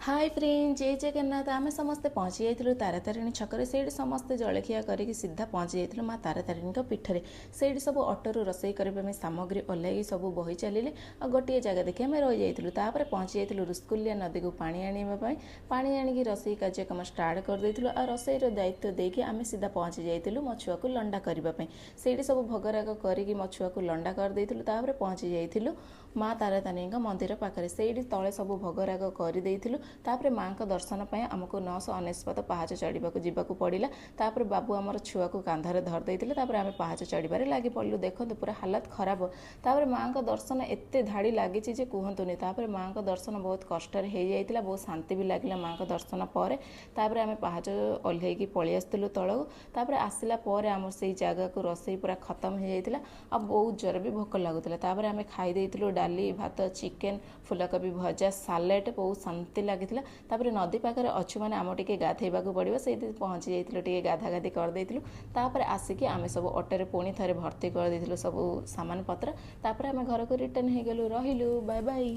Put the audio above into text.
High friend, ଜୟ ଜଗନ୍ନାଥ। ଆମେ ସମସ୍ତେ ପହଞ୍ଚି ଯାଇଥିଲୁ ତାରାତାରିଣୀ ଛକରେ। ସେଇଠି ସମସ୍ତେ ଜଳଖିଆ କରିକି ସିଧା ପହଞ୍ଚି ଯାଇଥିଲୁ ମା ତାରାତାରିଣୀଙ୍କ ପୀଠରେ। ସେଇଠି ସବୁ ଅଟୋରୁ ରୋଷେଇ କରିବା ପାଇଁ ସାମଗ୍ରୀ ଓହ୍ଲାଇକି ସବୁ ବହି ଚାଲିଲେ ଆଉ ଗୋଟିଏ ଜାଗା ଦେଖି ଆମେ ରହିଯାଇଥିଲୁ। ତାପରେ ପହଞ୍ଚି ଯାଇଥିଲୁ ରୁଷକୁଲିଆ ନଦୀକୁ ପାଣି ଆଣିବା ପାଇଁ। ପାଣି ଆଣିକି ରୋଷେଇ କାର୍ଯ୍ୟକ୍ରମ ଷ୍ଟାର୍ଟ କରିଦେଇଥିଲୁ ଆଉ ରୋଷେଇର ଦାୟିତ୍ୱ ଦେଇକି ଆମେ ସିଧା ପହଞ୍ଚି ଯାଇଥିଲୁ ମୋ ଛୁଆକୁ ଲଣ୍ଡା କରିବା ପାଇଁ। ସେଇଠି ସବୁ ଭୋଗରାଗ କରିକି ମୋ ଛୁଆକୁ ଲଣ୍ଡା କରିଦେଇଥିଲୁ। ତାପରେ ପହଞ୍ଚି ଯାଇଥିଲୁ ମା ତାରାତାରିଣୀଙ୍କ ମନ୍ଦିର ପାଖରେ। ସେଇଠି ତଳେ ସବୁ ଭୋଗରାଗ କରିଦେଇଥିଲୁ। ତାପରେ ମାଆଙ୍କ ଦର୍ଶନ ପାଇଁ ଆମକୁ 999 ପାହାଚ ଚଢ଼ିବାକୁ ଯିବାକୁ ପଡ଼ିଲା। ତାପରେ ବାବୁ ଆମର ଛୁଆକୁ କାନ୍ଧରେ ଧରି ଦେଇଥିଲେ। ତାପରେ ଆମେ ପାହାଚ ଚଢ଼ିବାରେ ଲାଗି ପଡ଼ିଲୁ। ଦେଖନ୍ତୁ, ପୁରା ହାଲତ ଖରାପ। ତାପରେ ମାଆଙ୍କ ଦର୍ଶନ, ଏତେ ଧାଡ଼ି ଲାଗିଛି ଯେ କୁହନ୍ତୁନି। ତାପରେ ମାଆଙ୍କ ଦର୍ଶନ ବହୁତ କଷ୍ଟରେ ହେଇଯାଇଥିଲା। ବହୁତ ଶାନ୍ତି ବି ଲାଗିଲା ମାଆଙ୍କ ଦର୍ଶନ ପରେ। ତାପରେ ଆମେ ପାହାଚ ଓହ୍ଲେଇକି ପଳେଇ ଆସିଥିଲୁ ତଳକୁ। ତାପରେ ଆସିଲା ପରେ ଆମର ସେଇ ଜାଗାକୁ ରୋଷେଇ ପୁରା ଖତମ ହେଇଯାଇଥିଲା ଆଉ ବହୁତ ଜୋରେ ବି ଭୋକ ଲାଗୁଥିଲା। ତାପରେ ଆମେ ଖାଇ ଦେଇଥିଲୁ ଡାଲି, ଭାତ, ଚିକେନ, ଫୁଲକୋବି ଭଜା, ସାଲାଡ଼। ବହୁତ ଶାନ୍ତି ଲାଗିଥିଲା। ତାପରେ ନଦୀ ପାଖରେ ଅଛୁ ମାନେ ଆମ ଟିକେ ଗାଧେଇବାକୁ ପଡ଼ିବ। ସେଇଠି ପହଞ୍ଚି ଯାଇଥିଲୁ, ଟିକେ ଗାଧା ଗାଧି କରିଦେଇଥିଲୁ। ତାପରେ ଆସିକି ଆମେ ସବୁ ଅଟୋରେ ପୁଣି ଥରେ ଭର୍ତ୍ତି କରିଦେଇଥିଲୁ ସବୁ ସାମାନ ପତ୍ର। ତାପରେ ଆମେ ଘରକୁ ରିଟର୍ନ ହେଇଗଲୁ। ରହିଲୁ, ବାଏ ବାଏ।